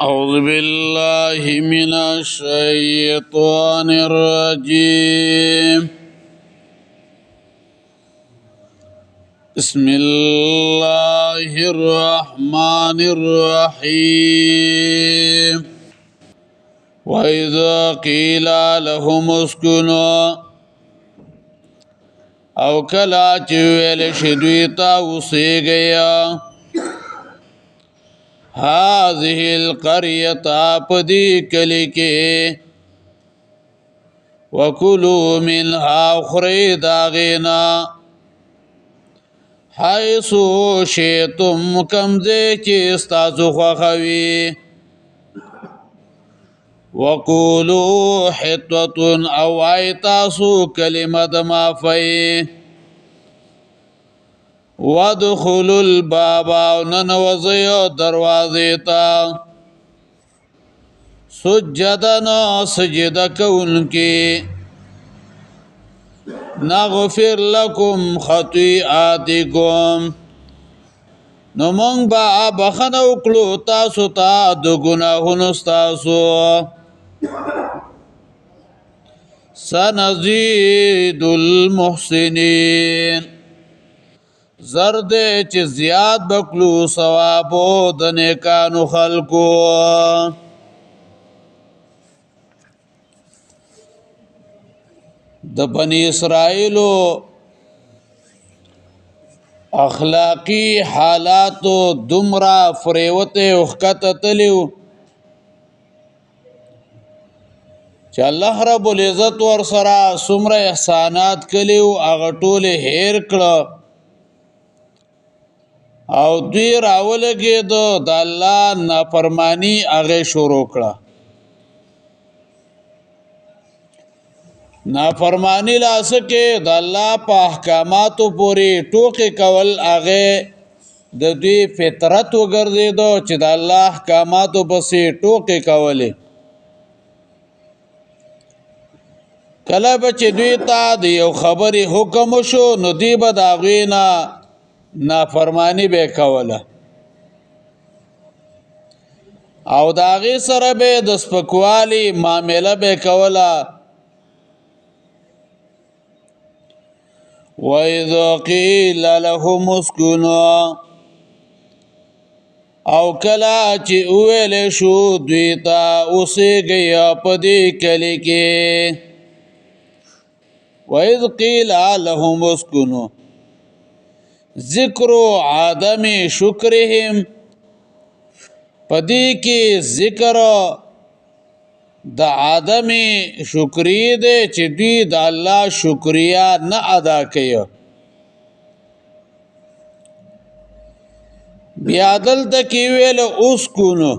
أعوذ بالله من الشيطان الرجيم. بسم الله الرحمن الرحيم. وإذا قيل لهم اسكنوا، او کلا چې ویل شي دوی ته اوسېږئ، هذه القرية په دې کلي کې، وکلوا منها خورئ د هغې نه، حيث شئتم کوم ځای چې ستاسو خوښه وي، وقولوا حطة او وایئ تاسو کلمه د معافۍ، وادخلوا الباب او ننوځئ دروازې ته، سجدا سجده کوونکي، نغفر لكم خطیئاتکم نو مونږ به بخښنه وکړو تاسو ته د ګناهونو ستاسو، سنزيد المحسنین زرد چې زیات بکلو ثوابو د نیکانو خلکو. د بنی اسرائیلو اخلاقی حالاتو دومره فریوته او ښکته تللیو چې الله رب العزت ور سره څومره احسانات کړي هغه ټول هیر کړه او دوی راولګېدو د الله نافرمانی هغه شروع کړه. نافرمانی لاسکه د الله په احکاماتو پورې ټوکې کول هغه د دوی فطرت وګرځېدو چې د الله احکاماتو پسې ټوکې کولې. کله به چې دوی ته د یو خبرې حکم وشو نو دوی به د هغوی نه نافرمانی به کوله او د هغې سره به د سپکوالي معامله به کوله. وَإِذَا قِيلَ لَهُمُ اسْكُنُوا او کله چې وویل شو دوی ته اوسېږئ په دې کلي کې، وَإِذْ قِيلَ لَهُمُ اسْكُنُوا ذکر عدم شکرهم، په دې کې ذکر د عدم شکرې دی چې دوی د الله شکریه نه ادا کوي. بیا دلته کې ویل اسکونو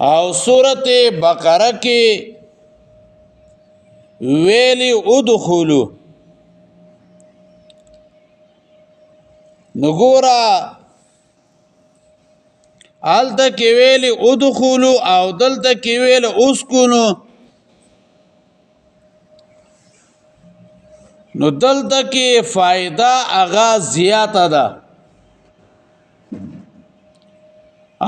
او سورت بقره کې ویلی ادخلو. نو ګوره هلته کې ویلی ادخلو او دلته کې ویل اسکونو، نو دلته کې فائدہ هغه زیاته ده.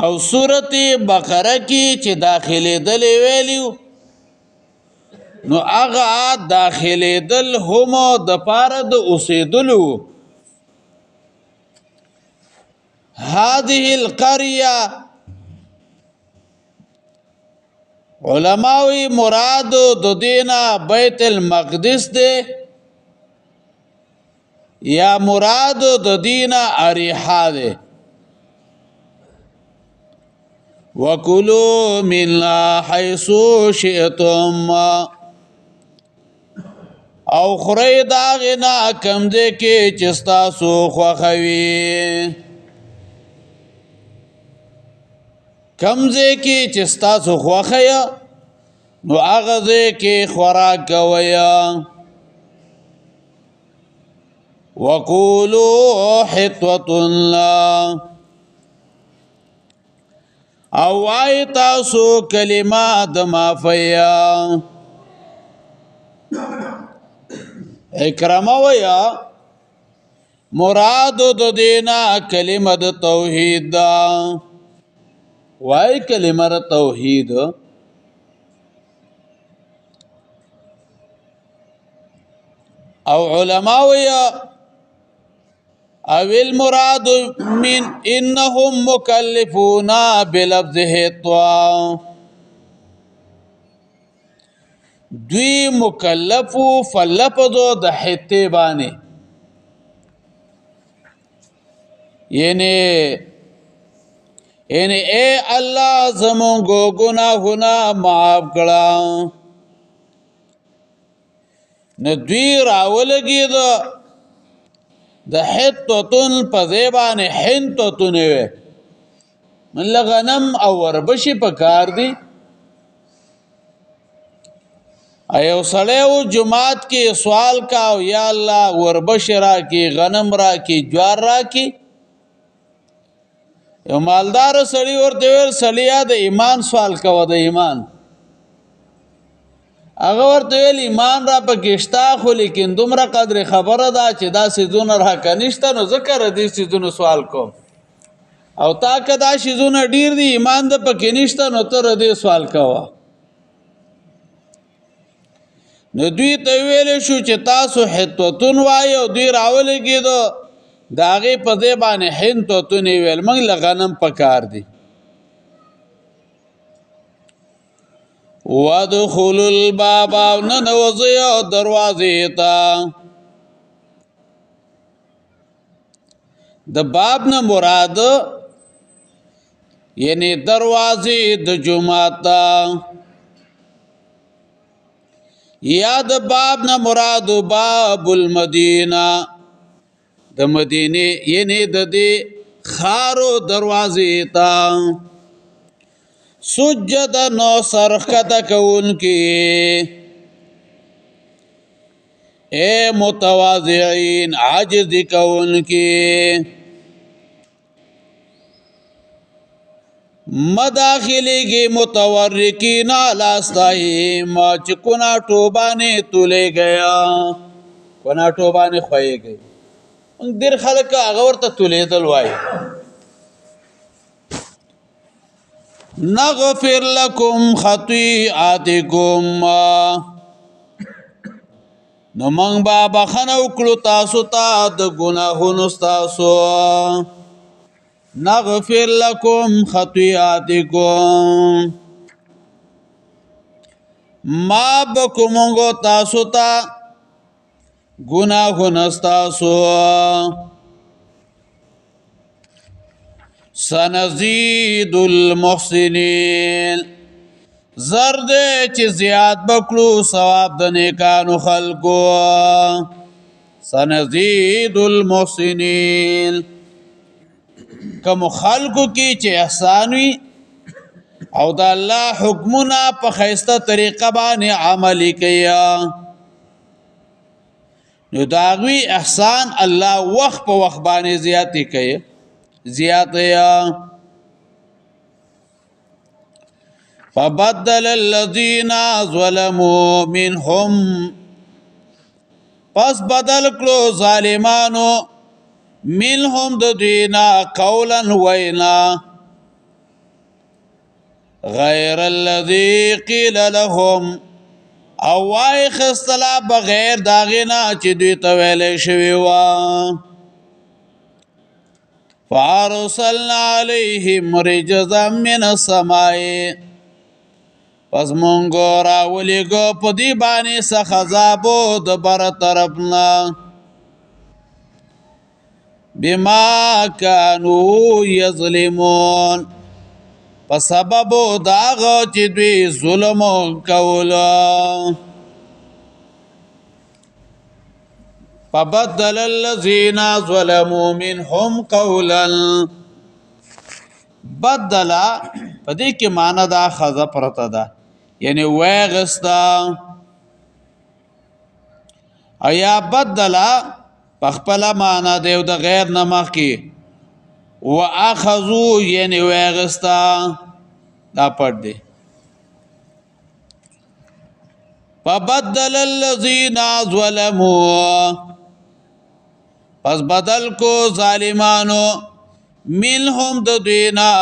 او سورت بقره کې چې داخلېدل ویلیو نو هغه داخلېدل هم د پاره د اوسېدلو. هذه القريه علماوی مراد د دینا بیت المقدس دی یا مراد د دینا اریحا دی. وکلوا من حيث شئتم او خورئ د هغې نه کوم ځای کې چې ستاسو خوښه وي، کوم ځای کې چې ستاسو خوښه یه نو هغه ځای کې خوراک کوئ. وقولوا حطة او وای تاسو کلمه د معافیا. اکرمه ویا مراد د دینا کلمه د توحید دا وای کلمه د توحید. او علما ویا او المراد من انهم مکلفون بلفظ حطوا، دوی مکلفو فلفظو د حته باندې، یعنی یعنی اے الله زمونږ ګناهونه معاف کړه. نو دوی راولګي د حتتون په ځای باندې حنتتون وي، من له غنم او وربشي په کار دي. ایو سړی و جماعت کې سوال کاو، یا الله وربش را کی، غنم را کی، جوار را کی. یو مالدار سړی ورته ویل، سړیا د ایمان سوال کوه، د ایمان. هغه ورته ویل ایمان را پکې شته، خو لیکن دومره قدر خبره ده چې دا څیزونه را کنيشته، نو ځکه دې څیزونو سوال کوم، او تا که دا څیزونه ډیر دي ایمان د پکې نشته، نو ته دې سوال کوه. نو دوی ته ویل شو چې تاسو حتوتون وای، او دوی راولګېدو د هغې په ځای باندې حنتوتون یې ویل، موږ له غنم پکار دي. وادخلوا الباب، ننوځئ دروازې ته. د باب نه مراد یعنی دروازې د جومات ته، یا د باب نه مراد باب المدینه، د مدینه یعنی د دې خارو دروازې ته. سجد نو سرخته کوونکی، اے متواضعین عاجز کوونکی، مداخلېږي متورکین علی استاهم، چې کونه ټوبانې تولې گیا، کونه ټوبانې خوېږي. ډېر خلک هغه ورته تولېدل وایي. نغفر لكم خطیئاتکم، نو موږ به بخښنه وکړو تاسو ته د ګناهونو ستاسو. نغفر لكم خطیئاتکم، ما بکو موږ تاسو ته ګناهونه ستاسو. سنزيد المحسنين، زرد چې زیات بکړو ثواب د نیکانو خلکو. سنزيد المحسنين، کوم خلکو کې چې احسان وي او د الله حکمونه په ښایسته طریقه باندې عملي کوي، نو د هغوی احسان الله وخت په وخت باندې زیاتې کوي، زیات یا. فبدل الذين ظلموا منهم، پس بدل کړو ظالمانو منهم د دوینا قولا وینا غیر الذي قيل لهم، او وای خستلا بغیر داغینا چې دوی ته ویلې شوی و. فارسلنا عليهم رجزا من السماء، پس مونږ راولېږو په دې باندې څخه عذابو د بر طرفنا، بما كانوا يظلمون، په سبب د هغه چې دوی ظلم کولو. فبدل الذين ظلموا منهم قولا، بدل په دې کې معنی دا خزه پرته ده، یعنی وغستا. ایا بدل په خپل معنی دی او د غیر نه مخکې، واخذو یعنی وغستا، دا پټ دی. فبدل الذين ظلموا، پس بدل کو ظالمانو منهم د دوینا،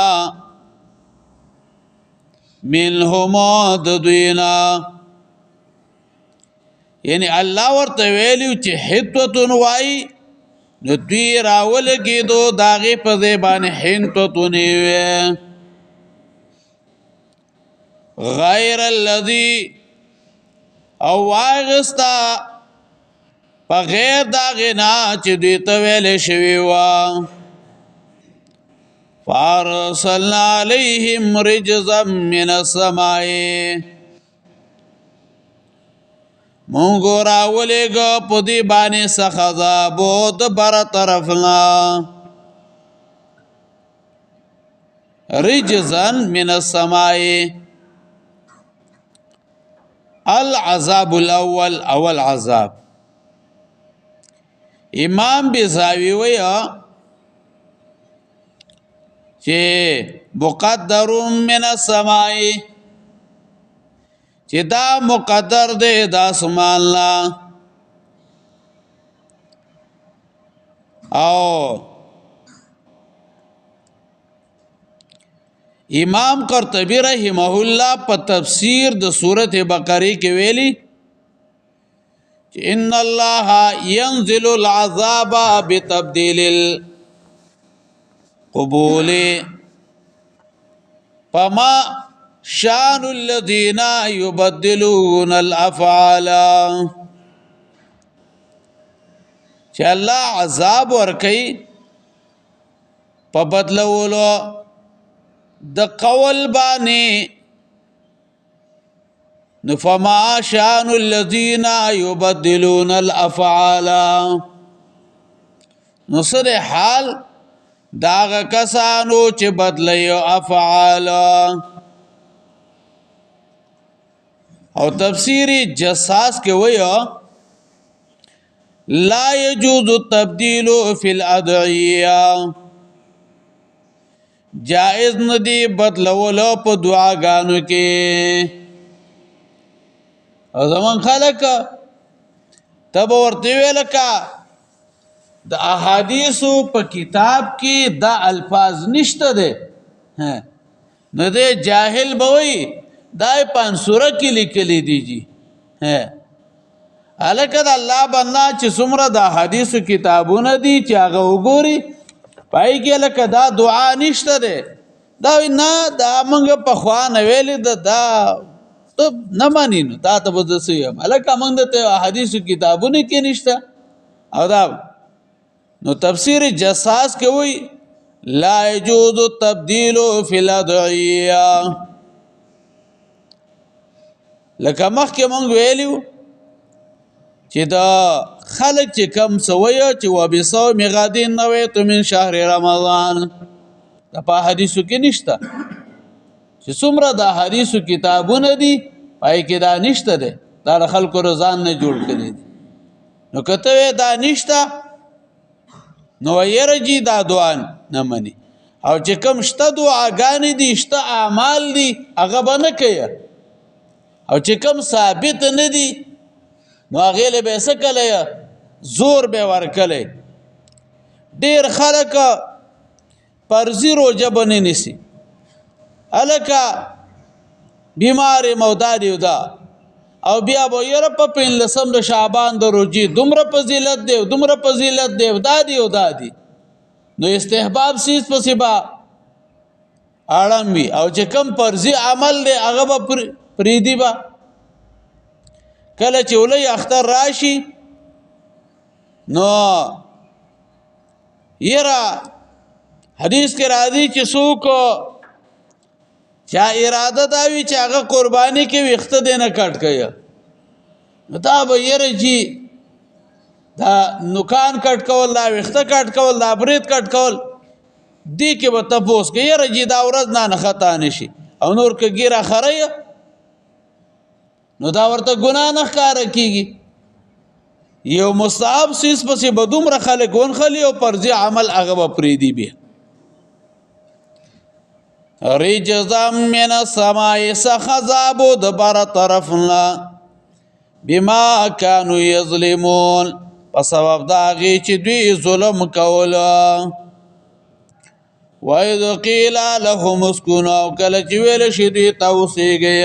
منهم د دوینا، یعنی الله ورته ویلو چې حتوتون وای، نو دوی راولګېدو داغې په ځای باندې حنتوتون وی. غیر الذی او واغستا په غیر دا غنا چې دوی ته ویل شوی و. فارسلنا علیهم رجزا من السماء، مونږ راولېږه په دې باندې سخت عذاب د بر طرفنا. رجزا من السماء، العذاب الاول، اول عذاب. امام بزاوی ویا چې مقدر من السماء، چې دا مقدر دی د اسمان لا، او امام قرطبی رحمه الله په تفسیر د سورته بقره کې ویلي چې ان الله ينزل العذاب بتبديل القبول فما شان الذين يبدلون الافعال، چې الله عذاب ورکي په بدلولو د قول باندې. نو فما شان الذين يبدلون الافعال، نو سره حال داغه کسانو چې بدلی افعال. او تفسیری جساس کې وایو لا يجوز التبديل في الادعيه، جائز ندی بدلولو په دعاګانو کې. او زمون خلک تب ورته ویل کا د احادیثو په کتاب کې دا الفاظ نشته ده، نو دې جاهل بوي دا پانسوره کې لیکلي دي جی. الکه د الله بندا چې څومره د احادیثو کتابونه دي چې هغه وګوري پای کې لکه دا دعا نشته ده، دا نه دا موږ په خوا نه ویلې ده، دا ته نه مانی نو تا ته به زه څه یم، هلکه موږ ته احادیثو کتابونه کې نشته. او دا نو تفسیر جساس کې وایي لا يجوز التبديل في الادعيه، لکه مخکې مونږ ویلیو چې دا خلک چې کم سوی چې وبصوم غد نویت من شهر رمضان، دا په حدیثو کې نشته چې څومره د حدیثو کتابونه دي پای کې دا نشته ده، دا د خلکو رضان نه جوړ کړي دي. نو کته دا نشته نو یرجی دا دعا نه مني، او چې کم شته دعاګانې دي شته اعمال دي هغه به نه کوي، او چې کم ثابت نه دي نو هغې له به څه کلی زور به ورکلی. ډېر خلک فرضي روژه به نه نیسي، هلکه بیمار یم او دا دی دا، او بیا به یاره په پنځلسم د شعبان د روژې دومره فضیلت دی او دومره فضیلت دی او دا دی او دا دی، نو استحباب څیز پسې به اړم وي، او چې کم فرضي عمل دی هغه به پرېږدي به. کله چې ولوی اختر راشي نو یره حدیث کې راځي چې څوک چا اراده دا وي چې هغه قرباني کې ویښته دی نه کټ کوي، نو دا به یره چې دا نوکان کټ کول، دا ویښته کټ کول، دا برید کټ کول، دې کې به تپوس کوي یره چې دا ورځ نه خطا نه شي، او نور که ږیره خریه نو دا ورته ګناه نه ښکاره کېږي. یو مستحب څیز پسې به دومره خلک ونښلي او فرضي عمل هغه به پرېږدي. بیا رجزا من السماء، څخه عذاب د بره طرف نه، بما كانوا يظلمون، په سبب دا غي چې دوی ظلم کولو. وَإِذْ قِيلَ لَهُمُ اسْكُنُوا، او کله چې ویل شي دوی ته اوسېږئ،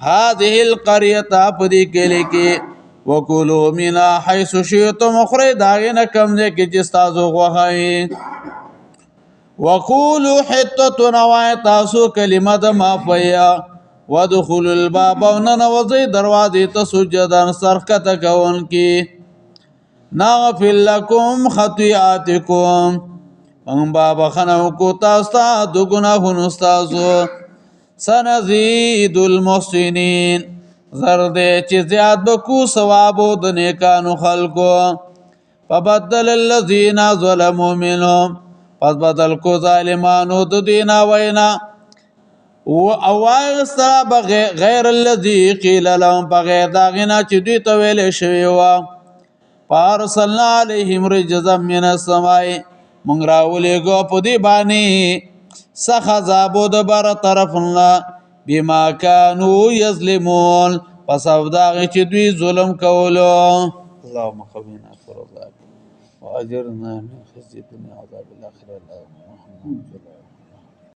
هذه القرية په دې کلي کې، وکلوا منها حيث شئتم، خورئ د هغې نه کوم ځای کې چې ستاسو خوښه وي. وقولوا حطة، وایئ تاسو کلمه د معافیه، وادخلوا الباب، او ننوځئ دروازې ته سجدا سر ښکته کوونکي. نغفر لکم خطیئاتکم، موږ به بخښنه وکړو تاسو ته د ګناهونو ستاسو. سنزید المحسنین، زر دی چې زیات به کو ثوابو د نیکانو خلکو. فبدل الذین ظلموا منهم، پس بدل کو ظالمانو د دینا وینا و اواغستا بغیر الذی قیل لهم، بغیر دا غنا چې دوی ته ویل شوی و. فارسلنا علیهم رجزا من السماء، مونږ راولېږو په دې باندې سخت عذاب د بر طرفنا، بما كانوا یظلمون، په سبب د هغې چې دوی ظلم کولو. اللهم قوینا فرضاک واجرنا من خزي الدنيا عذاب الاخره. اللهم